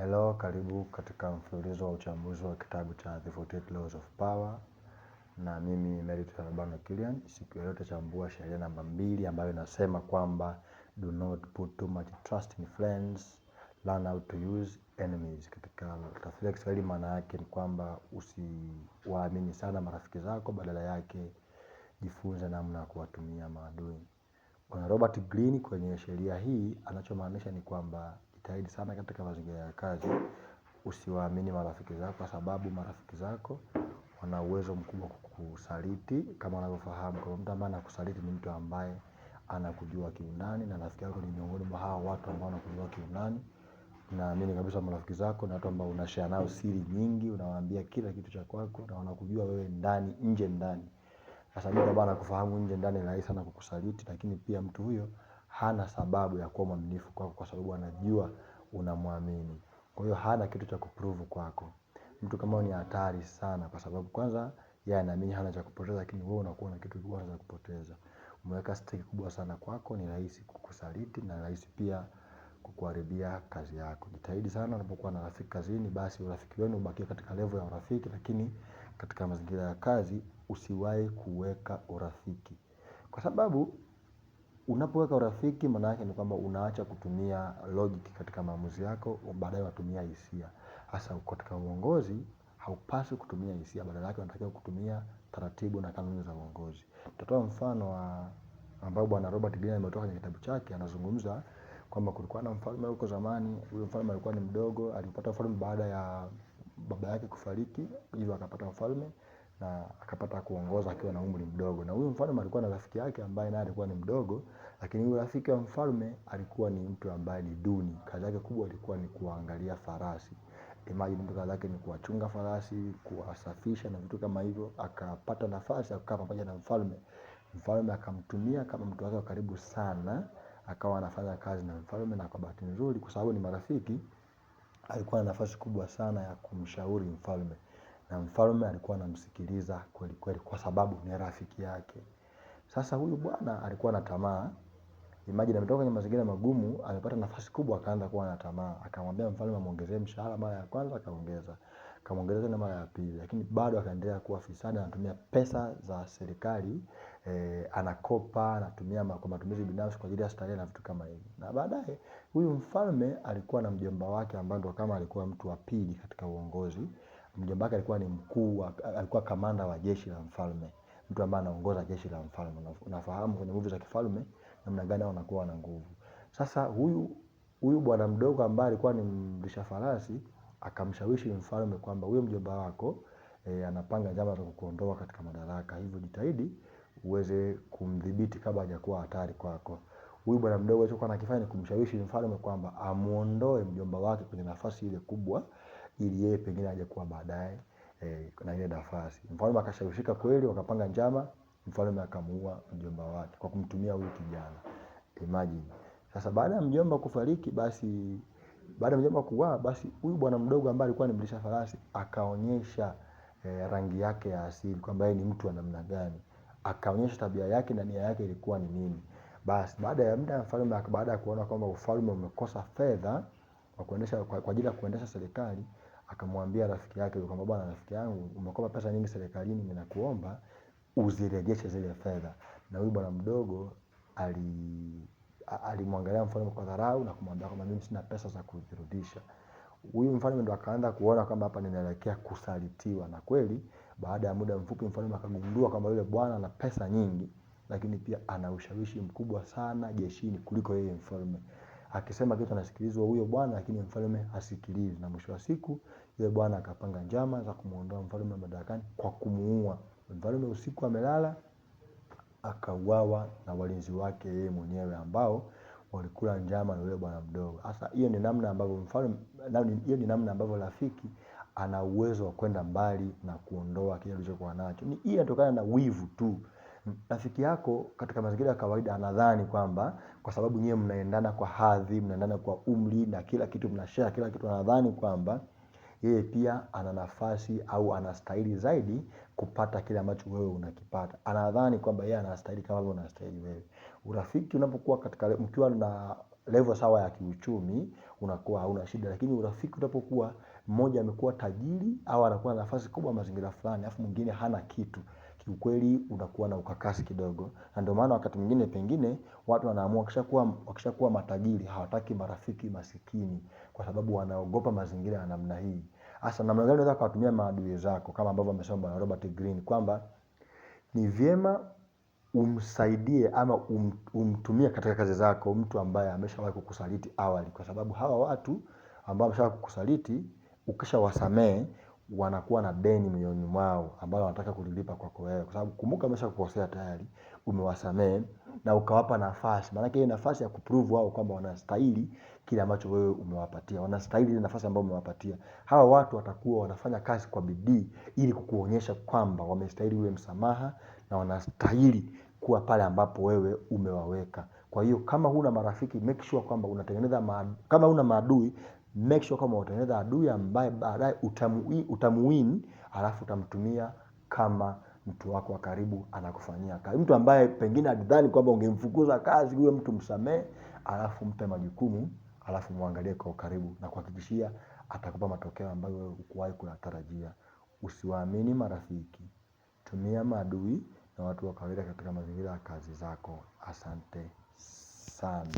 Hello, karibu katika mfululizo wa uchambuzi wa kitabu cha The 48 Laws of Power na mimi Merit Albano Kilian. Siku ya leo tutachambua sheria namba 2 ambayo inasema kwamba do not put too much trust in friends, learn how to use enemies. Katika tafsiri ya Kiswahili maana yake ni kwamba usiwaamini sana marafiki zako, badala yake jifunze namna ya kuwatumia maadui. Bwana Robert Greene kwenye sheria hii anachomaanisha ni kwamba jitahidi sana katika mazingira ya kazi, usiwaamini marafiki zako kwa sababu marafiki zako wana uwezo mkubwa kukusaliti. Kama unavyofahamu, kwa mtu ambaye anakusaliti ni mtu ambaye anakujua kiundani, na rafiki yako ni miongoni mwa hao watu ambao wanakujua kiundani. Naamini kabisa marafiki zako ni watu ambao unashare nao siri nyingi, unawaambia kila kitu cha kwako na wanakujua wewe ndani, nje ndani. Sasa mtu ambaye anakufahamu nje ndani ni rahisi sana kukusaliti, lakini pia mtu huyo hana sababu ya kuwa mwaminifu kwako kwa sababu anajua unamwamini. Kwa hiyo hana kitu cha kuprove kwako. Mtu kama huyo ni hatari sana kwa sababu kwanza yeye anaamini hana cha kupoteza, lakini wewe unakuwa na kitu kikubwa cha kupoteza. Umeweka stake kubwa sana kwako, ni rahisi kukusaliti na rahisi pia kukuharibia kazi yako. Jitahidi sana unapokuwa na rafiki kazini, basi urafiki wenu ubakie katika level ya urafiki, lakini katika mazingira ya kazi usiwahi kuweka urafiki. Kwa sababu unapoweka urafiki maana yake ni kwamba unaacha kutumia logic katika maamuzi yako, baadaye unatumia hisia. Hasa katika uongozi haupaswi kutumia hisia, badala yake unatakiwa kutumia taratibu na kanuni za uongozi. Nitatoa mfano wa ambao Bwana Robert Greene ametoa kwenye kitabu chake. Anazungumza kwamba kulikuwa na mfalme huko zamani. Huyo mfalme alikuwa ni mdogo, alipata ufalme baada ya baba yake kufariki, hivyo akapata ufalme na akapata kuongoza akiwa na umri mdogo. Na huyu mfalme alikuwa na rafiki yake ambaye naye alikuwa ni mdogo, lakini huyu rafiki wa mfalme alikuwa ni mtu ambaye ni duni. Kazi yake kubwa ilikuwa ni kuangalia farasi. Imagine mtu kazi yake ni kuwachunga farasi, kuwasafisha na vitu kama hivyo. Akapata nafasi ya kukaa pamoja na mfalme. Mfalme akamtumia kama mtu wake wa karibu sana, akawa anafanya kazi na mfalme, na kwa bahati nzuri kwa sababu ni marafiki, alikuwa na nafasi kubwa sana ya kumshauri mfalme. Na mfalme alikuwa anamsikiliza kweli kweli kwa sababu ni rafiki yake. Sasa huyu bwana alikuwa na tamaa. Imagine ametoka kwenye mazingira magumu, amepata nafasi kubwa, akaanza kuwa na tamaa. Akamwambia mfalme amuongezee mshahara mara ya kwanza, akaongeza. Akamuongezea tena mara ya pili, lakini bado akaendelea kuwa fisadi, anatumia pesa za serikali, anakopa, anatumia kwa matumizi binafsi kwa ajili ya starehe na vitu kama hivyo. Na baadaye huyu mfalme alikuwa na mjomba wake ambaye ndo kama alikuwa mtu wa pili katika uongozi. Mjomba wake alikuwa ni mkuu, alikuwa kamanda wa jeshi la mfalme, mtu ambaye anaongoza jeshi la mfalme. Unafahamu kwenye movie za kifalme namna gani wanakuwa na nguvu. Sasa huyu bwana mdogo ambaye alikuwa ni mlisha farasi akamshawishi mfalme kwamba huyo mjomba wako anapanga njama za kukuondoa katika madaraka, hivyo jitahidi uweze kumdhibiti kabla hajakuwa hatari kwako. Huyu bwana mdogo alichokuwa anakifanya ni kumshawishi mfalme kwamba amuondoe mjomba wake kwenye nafasi ile kubwa ili yeye pengine aje kuwa baadaye na ile nafasi. Mfalme akashawishika kweli, wakapanga njama, mfalme akamuua mjomba wake kwa kumtumia huyu kijana. Imagine. Sasa baada ya mjomba kufariki, basi baada ya mjomba kuuawa, basi huyu bwana mdogo ambaye alikuwa ni mlisha farasi akaonyesha rangi yake ya asili kwamba yeye ni mtu wa namna gani. Akaonyesha tabia yake na nia yake ilikuwa ni nini. Basi baada ya muda mfalme, baada ya kuona kwamba ufalme umekosa fedha kwa kuendesha kwa ajili ya kuendesha serikali, akamwambia rafiki yake kwamba bwana, rafiki yangu, umekopa pesa nyingi serikalini, ninakuomba uzirejeshe zile fedha. Na huyu bwana mdogo alimwangalia mfalme kwa dharau na kumwambia kwamba mimi sina pesa za kuzirudisha. Huyu mfalme ndo akaanza kuona kwamba hapa ninaelekea kusalitiwa. Na kweli baada ya muda mfupi mfalme akagundua kwamba yule bwana ana pesa nyingi, lakini pia ana ushawishi mkubwa sana jeshini kuliko yeye mfalme. Akisema kitu anasikilizwa huyo bwana, lakini mfalme hasikilizwi. Na mwisho wa siku yule bwana akapanga njama za kumuondoa mfalme madarakani kwa kumuua. Mfalme usiku amelala, akauawa na walinzi wake yeye mwenyewe ambao walikula njama na yule bwana mdogo. Sasa hiyo ni namna ambavyo mfalme, hiyo ni namna ambavyo rafiki ana uwezo wa kwenda mbali na kuondoa kile alichokuwa nacho. Ni hii inatokana na wivu tu. Rafiki yako katika mazingira ya kawaida anadhani kwamba kwa sababu nyewe mnaendana kwa hadhi, mnaendana kwa umri na kila kitu, mnashare kila kitu, anadhani kwamba yeye pia ana nafasi au anastahili zaidi kupata kile ambacho wewe unakipata. Anadhani kwamba yeye anastahili kama wewe unastahili wewe. Urafiki unapokuwa katika mkiwa na level sawa ya kiuchumi, unakuwa hauna shida. Lakini urafiki utapokuwa mmoja amekuwa tajiri au anakuwa na nafasi kubwa mazingira fulani, alafu mwingine hana kitu, kiukweli unakuwa na ukakasi kidogo. Na ndio maana wakati mwingine pengine watu wanaamua wakishakuwa matajiri hawataki marafiki masikini, kwa sababu wanaogopa mazingira ya namna hii. Hasa namna gani unaweza kuwatumia maadui zako, kama ambavyo amesema Bwana Robert Greene kwamba ni vyema umsaidie ama umtumie katika kazi zako mtu ambaye ameshawahi kukusaliti awali, kwa sababu hawa watu ambao wameshawahi kukusaliti ukishawasamehe wanakuwa na deni mioyoni mwao ambalo wanataka kulilipa kwako wewe, kwa sababu kumbuka, ameshakukosea tayari, umewasamehe na ukawapa nafasi. Maana ile nafasi ya kuprove wao kwamba wanastahili kile ambacho wewe umewapatia, wanastahili ile nafasi ambayo umewapatia. Hawa watu watakuwa wanafanya kazi kwa bidii ili kukuonyesha kwamba wamestahili ule msamaha na wanastahili kuwa pale ambapo wewe umewaweka. Kwa hiyo kama huna marafiki, make sure kwamba unatengeneza kama huna maadui, make sure kwamba unatengeneza adui ambaye baadaye utamuwin, alafu utamtumia kama mtu wako wa karibu anakufanyia kazi. Mtu ambaye pengine alidhani kwamba ungemfukuza kazi, huyo mtu msamee, alafu mpe majukumu, alafu muangalie kwa ukaribu na kuhakikishia atakupa matokeo ambayo wewe hukuwahi kuyatarajia. Usiwaamini marafiki, tumia maadui na watu wa kawaida katika mazingira ya kazi zako. Asante sana.